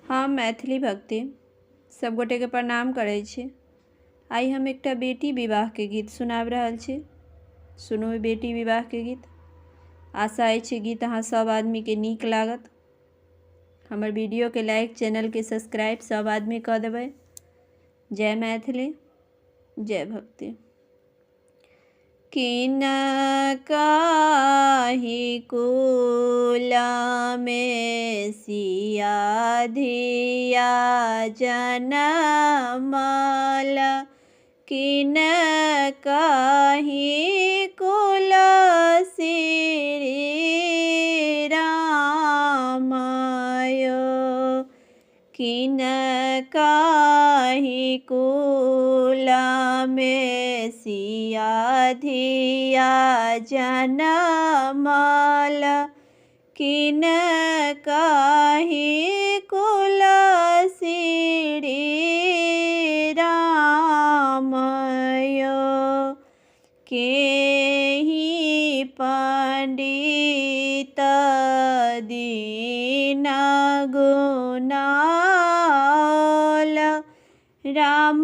हम मैथिली भक्ति सभगोटेके प्रणाम करै छी। आइ हम एकटा बेटी विवाहके गीत सुनाबि रहल छी। सुनू ई बेटी विवाहके गीत। आशा अछि गीत अहाँ सभ आदमीके नीक लागत। हमर वीडियोके लाइक, चैनलके सब्सक्राइब सभ आदमी कऽ देबै। जय मैथिली, जय भक्ति। किन काही कुल में सिया धिया जनमल, किन काही कुल श्री रामयो, किन काही कुल में सिया धिया जनमल, किन काही कुल श्री रामयो, केही पंडित दीन गुनाल, राम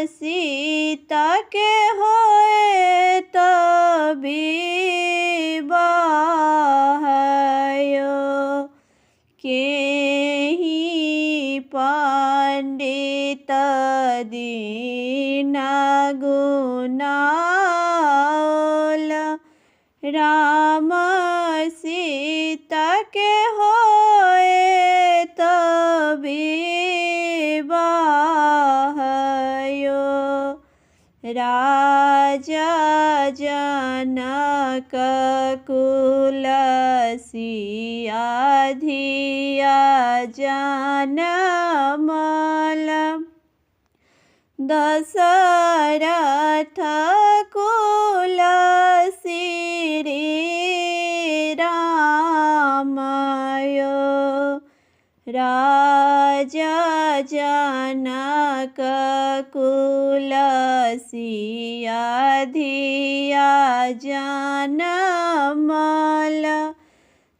सीता के होए विवाहयो, केही पंडित दीन गुनाल, राम सीता के होए विवाहयो, राजा जनक कुल सिया धिया जनमल, दशरथ कुल श्री रामयो, राजा जनक कुल सिया धिया जनमल,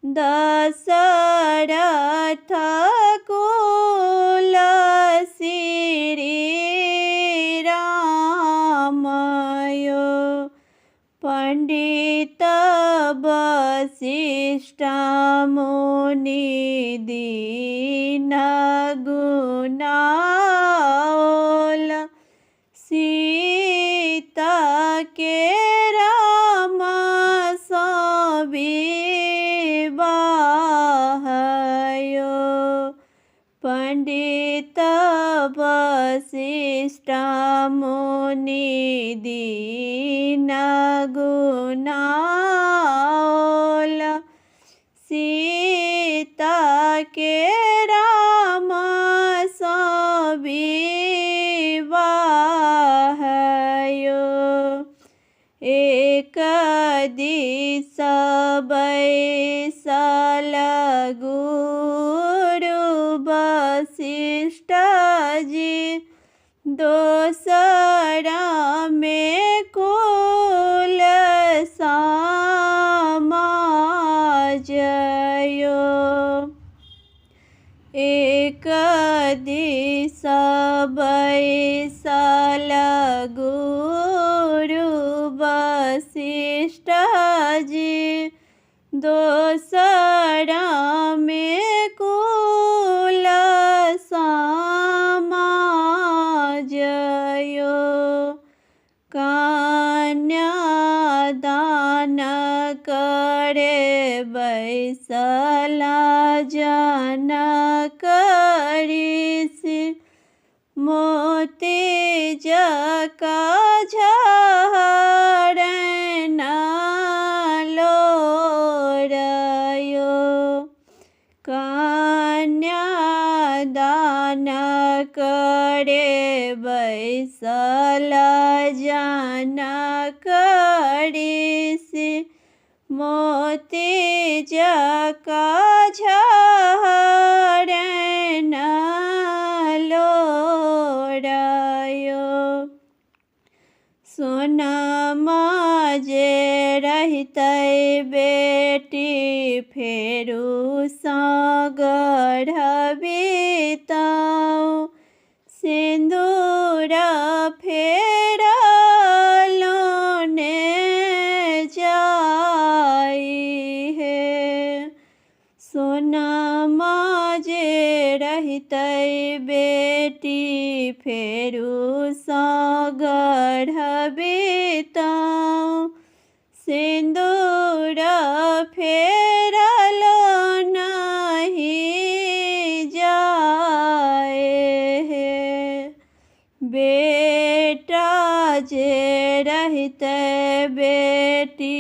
दशरथ कुल श्री रामयो, पंडित वशिष्ठ मुनि दीन गुनाओल, सीता के राम विवाहयो, पंडित वशिष्ठ मुनि दीन गुनाओल, सीता के राम विवाहयो, एक दिस बैसल गुरु वशिष्ठ जी, दोसरा में कुल समाजयो, एक दिस बैसल गुरु वशिष्ठ जी, दोसरा में कुल समाजयो, कन्यादान करे बैसला जनक ऋषि, मोती जका झरन लोरयो, कन्यादान करे बैसल जनक ऋषि, मोती जका झरन लोरयो, सोनमा जे रहितै बेटी फेरू सँ गरीबी। गढ़बितौँ, सिन्दूर फेरलो ने जाइ हे। सोनमा जे रहितै बेटी फेरुसँ गढ़बितौँ, सिन्दूर फेरलो नहि जाए हे। बेटा जे रहितै बेटी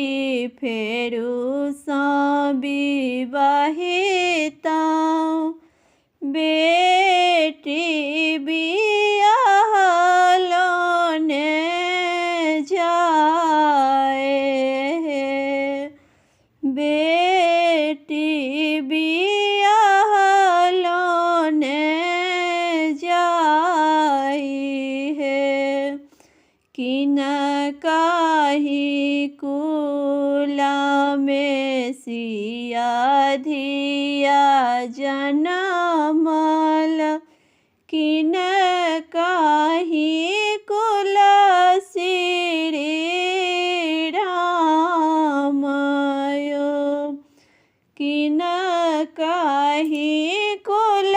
फेरुसँ विवाहितौँ, बेटी बियाहलो ने जाए हे। बेटी बियाहलो ने जाइ हे। किनकाही कुलमे सिया धिया जनमल, किनकाही कुल श्री राम यो, किनकाही कुल